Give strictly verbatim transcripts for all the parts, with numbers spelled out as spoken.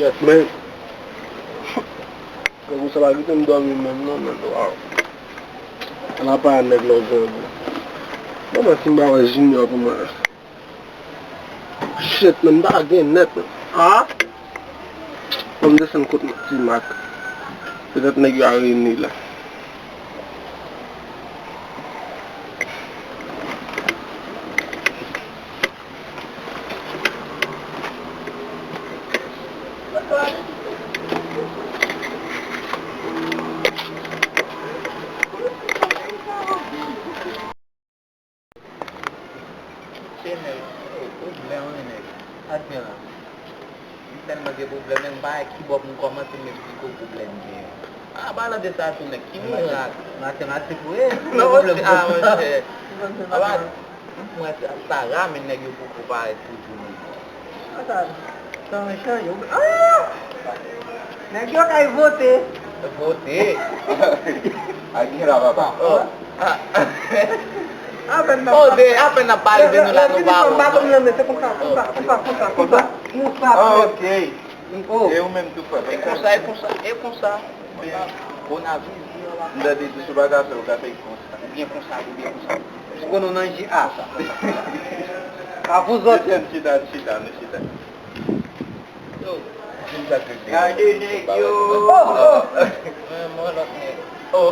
Shit, man. Kòm sa pa kite m dòmi menm non, men, waw. Ala pa nèg la w gen. Mwen, mwen, si m pa wè Junior pou mwen. Shit, man, m pa gen nèt, man. Ah! Fò m desann kot Ti Mak. Petèt nèg yo a reyini la. Se nèg, o, pwoblèm wi nèg. Atè la. M tèlman gen pwoblèm, menm pa wè ki bò pou m kòmanse, m eksplike w pwoblèm m genyen. A, palan de sa tou nèg, ki mirak? Matematik wi, non, pwoblèm a, monchè. Aba, m wè sa, sa ra, men nèg yo poko parèt toujou menm. Sa, sa, sa chanje. Ah! Nèg yo kay vote. Vote? A gen la, papa. Oh. Ah. Apèn n ap, oh, de, apèn n ap pale de nou la, nou pa bon. Baton nan men, se konsa, konsa, konsa, konsa, konsa. Konsa, ah, frè. Ok. Oh. E ou menm tou, frè? E konsa, e konsa, e konsa. Kowonaviris, m tande tou, si w pa ka fè, ou ka fè konsa. Ou byen konsa, ou byen konsa. Ou konnen w nan J A. Konsa, konsa, konsa. A pou zòt. Mesye, n chita, n chita, n chita. Yo, di m sa k regle. Gade nèg yo. Oh, oh. Men, men lòt nèg. Oh.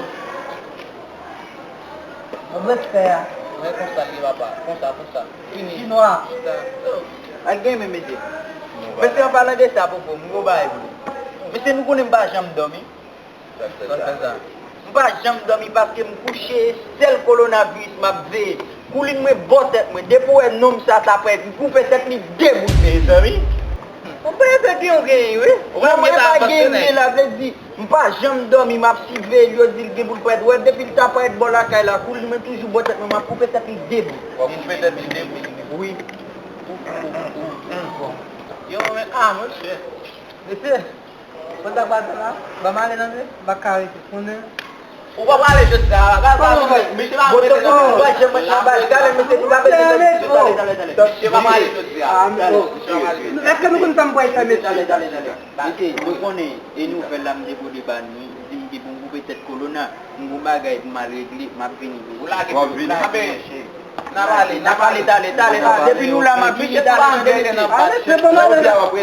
Mwen respè a. Men konsa l ye, papa. Konsa, konsa. Fini. Chinwa. Chita. Oh. Ak gen men, mesye. Mesye, an palan de sa, popo, m gon bagay pou nou. Mesye, nou konnen m pa janm dòmi. Sa k fè sa? M pa janm dòmi paske m kouche, sèl kowonaviris m ap veye. Koulin mwen bò tèt mwen. Depi w wè nonm sa ta parèt, m koupe tèt li de bout. Mezanmi. Ou pa fè gen yon gen, wi. Ou pa gen sa avanse, nèg. La vle di, m pa janm dòmi, m ap siveye l, yo di l gen pou l parèt. Wè, depi l ta parèt bò lakay la, koulin mwen toujou bò tèt mwen, m ap koupe tèt li de bout. W ap koupe tèt li de bout? Wi. Yo, men, ah, monchè. Mesye. Kontak bato la, ban m ale nan men, m pa ka rete, konnen. Ou pa prale jodi a, gade sa, misye pa prale nan men. Misye pa prale jodi a. Talè, talè, talè. Misye pa prale jodi a. Èske nou konn sa m pral fè, mesye? Talè, talè, talè. Mesye, mwen konnen, e nouvèl la m te pote ba nou, di m te bon koupe tèt kolona, m gon bagay pou m al regle, m ap vini. Ou lage pou la, men. N ap ale, n ap ale, talè, talè, talè. Depi nou la, m ap vini, talè, talè. Ale, se bon, ale.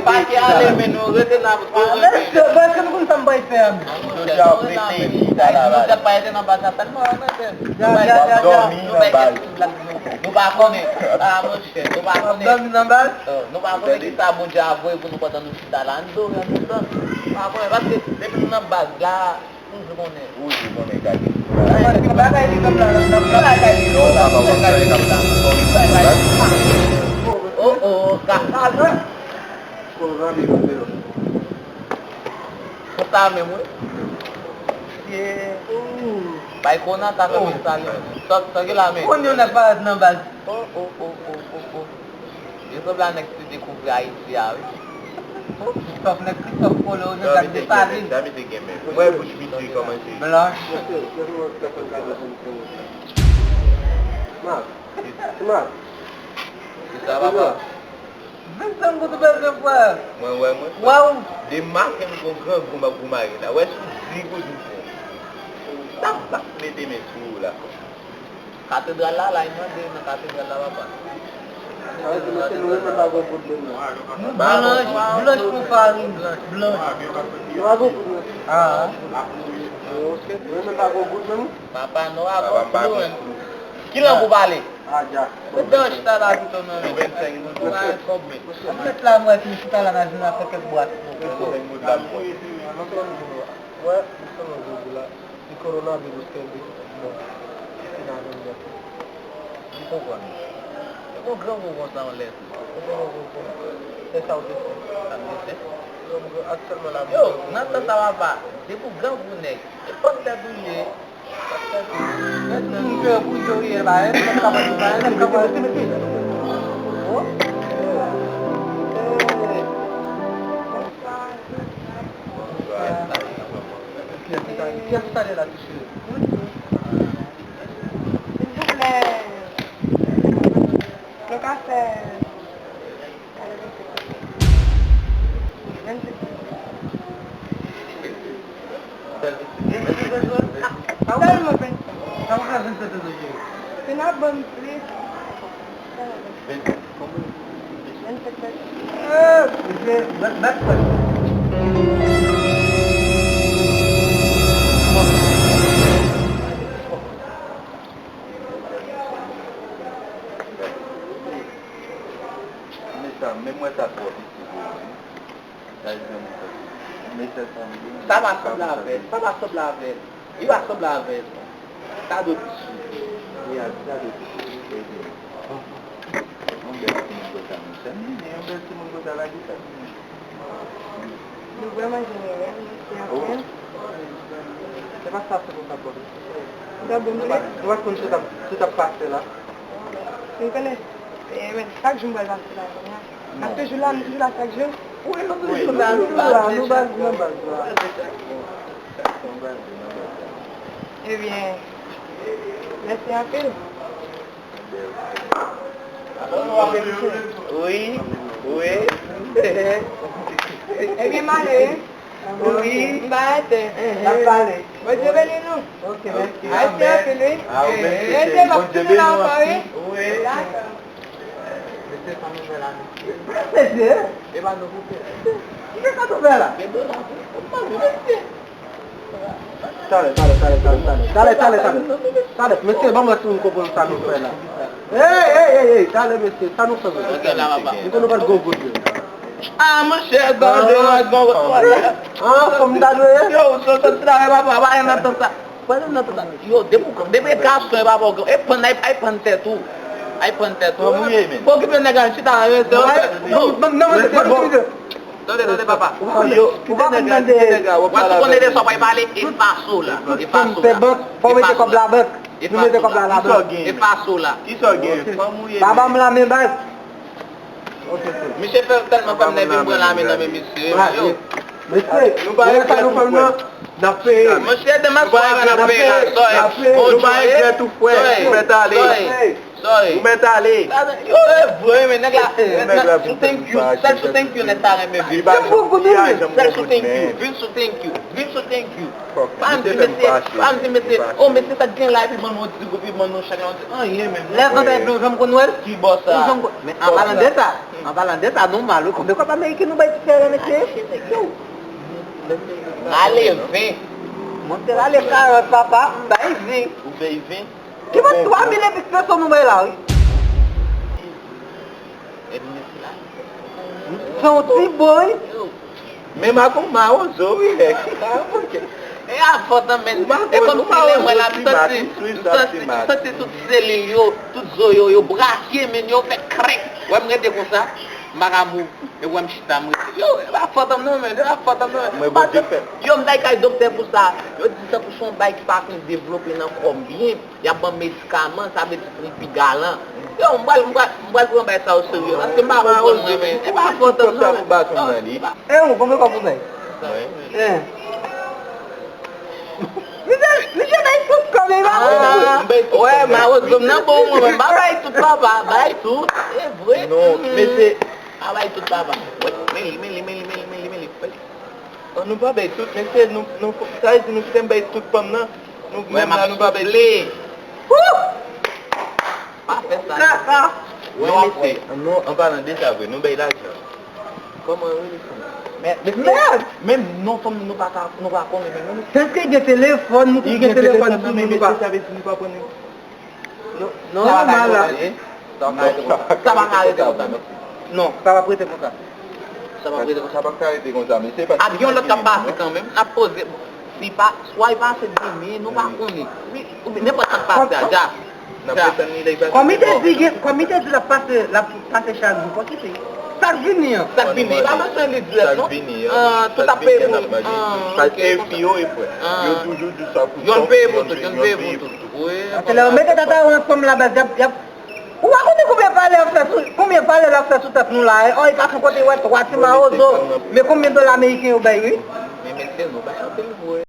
Pa te ale, men nou rete nan, ale, se bon, èske nou konn sa m pral fè a, men? Jodi a, w ap rete chita la, la. Jodi a, pa rete nan baz la sèlman, w ap rete. Ya, ya, ya, ya. Dòmi nan baz. Nou pa konnen. Ah, monchè, nou pa konnen. Dòmi nan baz? Oh, nou pa konnen ki sa Bondye a voye pou nou pandan nou chita la. Ann dòmi an menm tan. Nou pa konnen, paske depi nou nan baz la, Ou jwe konnen. Ou jwe konnen, gade. Bagay li menm la, nan bagay li yo, la, bagay li la. Oh, oh, ka. Konsa menm, wi. Bay kona ka fè sa li. Sòt, sòt ki la men. Konn yon nèg parèt nan baz. Oh, oh, oh, oh, oh, oh. Yo sanble a nèg ki te dekouvri Ayiti a, wi. Oh, Christophe, nèg Christophe Colomb, yo gad Desalin. Sa mete gen men. Mwen bouch misye kòmanse. Blanch. Mas. Mas. Ki sa, papa? Vennsenk goud ou bezwen, frè. Mwen wè, mwen. Waw. Demen maten m gon grangou m ap goumare la. Wè sou di goud m fè. Tap, tap, mete men sou ou la. Katedral la, la, li mande nan katedral la, papa. Sa vle di, mesye, nou menm pa gon goud menm non. Nou blanch, blanch kon farin, blanch, blanch. Nou pa gon goud menm. Ah. Nou menm pa gon goud menm. Papa, nou pa gon goud menm. Ki lang ou pale? Ah, dja. Ou dan chita la pito non, men. Vennsenk goud. Ou pa kòb, men. Ou mèt la, mwen, fin chita la, nan jounen ap fè kèk bwat. Vennsenk goud la, mwen. Wè, m sot nan gwo gou la. Ti kowonaviris kenbe. Bon. Ki nan vennèf. M konprann. E bon grangou konsa yon lè tou. E bon grangou konsa. Se sa w te fè. Sa m te fè? Yo, m gran, aktyèlman la, m yo, gran nan tan sa, papa, depi w grangou nèg, e pann tèt ou ye. Pann tèt ou. Mèt moun ke pou yo ye la, e, nèg ka pase la, e, nèg ka pase. Oh. Kiyès ki t ale la, ti cheri? Silvouplè, nou ka fè, gade vennsenk. Vennsenk. Sèlman vennsenk. Sa w ka vennsenk an, cheri? Si n ap ban m plis. Vennsenk. Vennsenk, vennsenk. Eh, mesye, mèt, mèt fè. Men sa, men mwen sa twò piti pou ou, wi. Sa pa sanble avè l, sa pa sanble avè l. Li pa sanble avè l. Sa dwe piti. Wi, a di sa dwe piti. Yon bèl timoun konsa, monchè. Men yon bèl timoun konsa, lage sa. Nou vrèman jenerè, mèsi anpil. Se pa sa se pou sa bon. Sa bon, nou pa, nou pa konn sa t ap, sa t ap pase la. Nou konnen, eh, men, chak jou m pral pase la, kounye a. Paske jou la, m toujou la chak jou. Wi, nou toujou la, nou la, nou baz, nou baz la. Ebyen, mèsi anpil. Wi, wi. Ebyen, m ale, wi. Wi. M pa atè. N ap pale. Bondye beni nou. Ok, mèsi. Mèsi anpil, wi. Mèsi, Bondye beni nou ankò, wi. Wi. Dakò. Mesye, sa nou fè la, mesye? Mesye! E pa nou koupe. Kisa nou fè la? Talè, talè, talè, talè, talè. Talè, talè, talè. Talè, mesye, ban m wè si nou konprann sa nou fè la. Ey, ey, ey, ey, talè, mesye, sa nou fè, mesye? Nou konn nou pa t gon goud yo. Ah, monchè, gade, ah, gade. Ah, fanm ta dwe ye? Yo, sot, sot travay, papa, pa ann nan tan sa. Pandan nan tan sa, yo, depi w, depi w gason, e pa bon, e pann, ay, ay pann tèt ou. Ay pann tèt ou. Kòman w ye, men? Pa okipe nèg la, chita la, rete. Non, non, non, non, non. Tande, tande, papa. Yo, kite nèg la, kite nèg la, w ap pale avè l. Ou konn de sa w pa pale, e faso la. E faso la. Fò w mete kòb la bank. Nou mete kòb la, la bank. E faso la. Kisa w gen? Fanm ou ye, men? Pa ban m la men, baz. Misye fè tèlman fè m nève, m pran lame nan men misye. Yo. Mesye, nou pa regrèt tou, frè. N ap peye. Monchè, demen swa, n ap peye la, sòy. Nou pa regrèt tou, frè. Ou mèt ale. Sòy. Ou mèt ale. Yo, e vre, men nèg la, sèl sou thank you, sèl sou thank you, nèg sa renmen vin. Sèl sou thank you, vin sou thank you, vin sou thank you. Pa ann di mesye, pa ann di mesye, o mesye sa t gen la epi ban nou ti goup, epi ban nou chak la, anyen menm. Lè zantray blan, ou janm konn wè l? Ki bò sa? Ou janm konn, men an palan de sa, an palan de sa, nou mal, wi. Konbyen kòb ameriken nou bay ti sè la, mesye? Yo. M ale ven. Mwen te ale karant, papa, m bay ven. Ou bay ven? Ki mwen twa mil epi peso nou bay la, wi. Epi mesye la. Se yon ti boy. Men m ak yon mawozo, wi, nèg. E a fòt an, men. E kòmsi lè m wè la, m santi, m santi, m santi tout selil yo, tout zo yo, yo brake, men yo fè krèk. Wè m rete konsa, m pa ka mouv. E wè m chita, m rete. Yo, e pa fòt an non, men, e pa fòt an non, men. Yo, m t al kay doktè pou sa. Yo di tankou se yon bay ki pa fin devlope nan kò m byen. Y ap ban m medikaman, sa vle di pou m pi galan. Yo, m pral, m pral, m pral pran bay sa o serye, paske m pa konprann mwen, men. E pa fòt an non, men. E ou, konbyen kòb ou bay? Mwen? Hein. Misye, misye bay tout kòb, e pa konn. Wè, mawozo m nan bon, mwen, mwen pa bay tout, papa, bay tout. E vre. Non, men se. Pa bay tout, papa. Wè, men li, men li, men li. An, nou pa bay tout, mesye, nou, nou, sa vle di nou kite m bay tout pa m nan. Nou, menm la, nou pa bay tout. Wè, m ap soufle. Pa fè sa. Kaka. Wè, mesye, nou, an palan de sa vre, nou bay lajan. Kòman yo rele fanm? Mèd, mesye, menm non fanm nou pa ka, nou pa konnen menm non. Èske gen telefòn, nou tout gen telefòn sou nou, nou pa. Sa vle di nou pa konnen. Non, non, sa pa ka rete konsa. Non, sa pa ka rete konsa. Sa pa ka rete konsa, men se pa. Ap gen yon lòt k ap pase kanmenm, n ap poze. Si pa, swa li pase demen, nou pa konnen. Wi, oubyen nenpòt sa k pase a, dja. N ap desann li lè li pase. Kòm li te di, gen, kòm li te di l ap pase, l ap pase chak jou, fòk li peye. Sa k vini an. Sa k vini, pa bezwen li dirèk, non. Sa k vini an. Tout ap peye pou li. Paske e fi yo, e frè. Yo toujou di sa pou fanm, yonn peye pou tout, yonn peye pou tout. Wi. Paske lè yo mete tèt a yo ansanm la, baz, y ap, y ap, ou pa konnen konbyen valè y ap fè sou, konbyen valè l ap fè sou tèt nou la, e, ò, li pa sou kote, wè, twa ti mawozo, men konbyen dola ameriken yo bay, wi. Men mesye, nou bay anpil vre.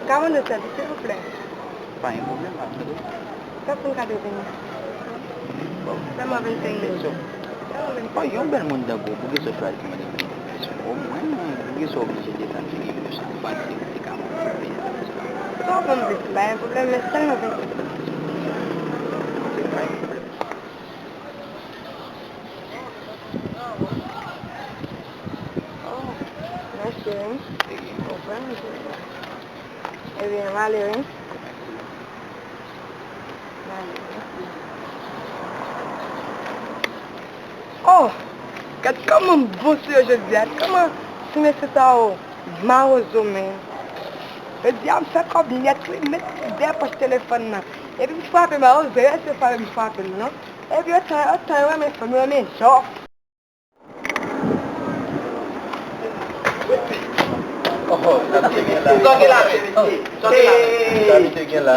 Ka mande sèvis, silvouplè? Pa gen pwoblèm, m ap tande w. Sa konn ka deveni? Sèlman vennsenk goud. Sèlman vennsenk. Bon, yon bèl moun tankou w, poukisa w chwazi mande m vennsenk peso? Omwen, poukisa w oblije desann sou vennsenk peso? Ou panse m te ka mande w vennsenk peso? Sa w ban m vennsenk, pa gen pwoblèm, men sèlman vennsenk peso. Se pa yon pwoblèm. Oh, mèsi, wi. Ou vrèman jentil. Ebyen, m ale, wi. M ale, mèsi. Oh! Gad kòman m bon sou yo jodi a. Kòman ti mesye sa yo mawozo, men. Jodi a, m fè kòb nèt, wi, m met dèyè pòch telefòn nan. Epi m frape mawozo, se frape m frape l, non. Epi otan, otan yo renmen fanm, yo renmen jòf. Oh, sa te gen la. Sa te gen la. Sa te gen la. Sa te gen la.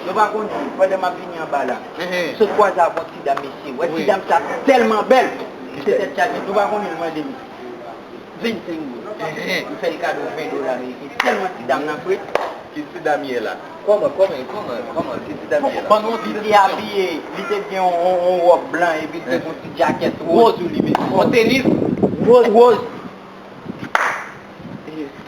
Nou pa konn, pandan m ap vini anba la, sot kwaze avè yon ti dam, mesye. Wè, ti dam sa tèlman bèl. Li te tèt chaje. Nou pa konnen l mande m vennsenk goud. M fè l kado ven dola ameriken. Tèlman ti dam nan fre. Ki ti dam ye la? Kòman, kòman, kòman, kòman, ki ti dam ye la? Ban nou yon ti deskripsyon. Li te abiye, li te gen yon, yon, yon wòb blan epi li te gen yon ti djakèt wòz sou li, mesye. Yon tenis wòz. Wòz.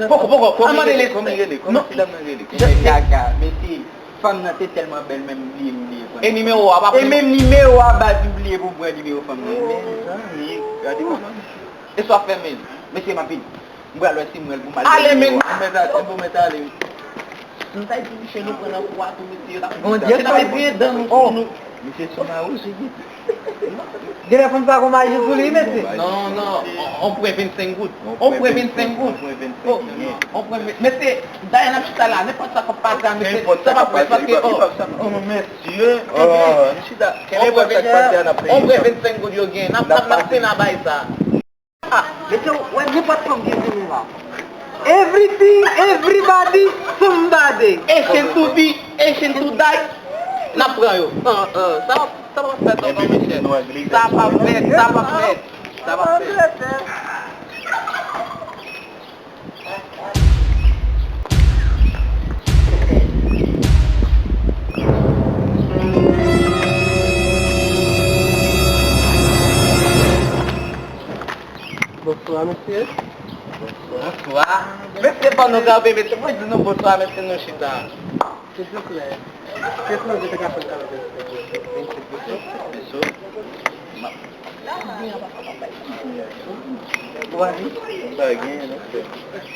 Poko, poko, kòman li rele? Kòman li rele? Kòman ti dam nan rele? Kòman li rele? Gaga, mesye, fanm nan te tèlman bèl, menm bliye m bliye pran. E nimewo a, pa bliye. E menm nimewo a, baz, m bliye pou m pran nimewo fanm nan. Mezanmi, gade kòman. E sa w ap fè menm? Mesye, m ap vini. M pral wè si m wè l pou m al ale, men. Bon, mèt ale, bon, mèt ale. M ta di misye nou pran nan kou a tou, mesye, yo t ap, Bondye, yo t ap griyen dan nou sou nou. Misye sou mawozo, wi. Genlè fanm sa gon maji sou li, mesye. Non, non, on, on pran vennsenk goud. On pran vennsenk goud. On pran vennsenk goud. Mesye, dayè n ap chita la, nenpòt sa k ap pase a, mesye, sa p ap prèt paske, oh, mesye. On pran vennsenk goud yo gen. N ap, n ap, n ap pena bay sa. Ah, mesye, w wè nenpòt fanm ki sou nou la. Everything, everybody, somebody. Asian to be, Asian to die. N ap pran yo. Ah, ah, sa p ap, sa p ap fèt ankò, mesye. Sa p ap fèt, sa p ap fèt. Sa p ap fèt. Bonswa, mesye. Bonswa. Mesye, ban nou kanpe, mesye. Mwen di nou bonswa, mesye, nou chita. Silvouplè, kiyès nan nou te ka fè l kado vennsenk peso? Vennsenk peso? Ou pa di? M pa genyen, non, frè.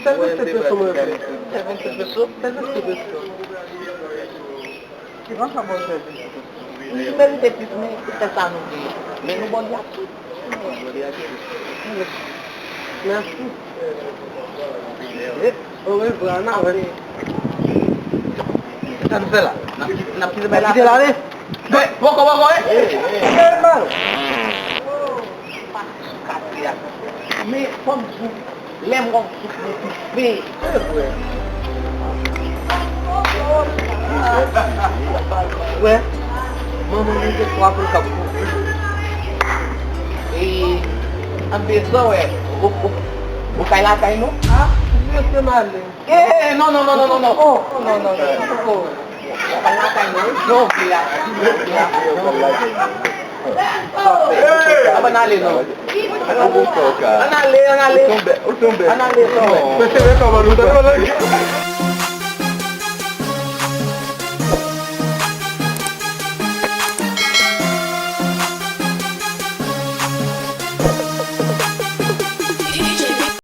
Sèl vennsenk peso mwen vle. Sèl vennsenk peso? Sèl vennsenk peso. Li pa ka ba w sèl vennsenk peso. Li merite plis, men se sèl sa nou genyen. Men nou ba w li ak tout. Nou ba w li ak tout. Mèsi. Orevwa, n a wè. Sa nou fè la? N ap kite, n ap kite bay la. N ap kite l ale? Poko, poko, wi. Sèlman. Pa sou kase a. Men fò m di w, lè m wè w soufle, soufle. Se vre. Wè, manman mwen gen twa pou l k ap kouvri. E, an bezwen wè, ou, ou, ou kay lakay nou? Ah, mesye m ale. Eh, non, non, non. Oh, non, non, non. Oh. Ou kay lakay nou, wi. Non, vle a. Ann ale, non. Ann ale, ann ale. Ann ale, non. Mesye, men kòman nou ta pale?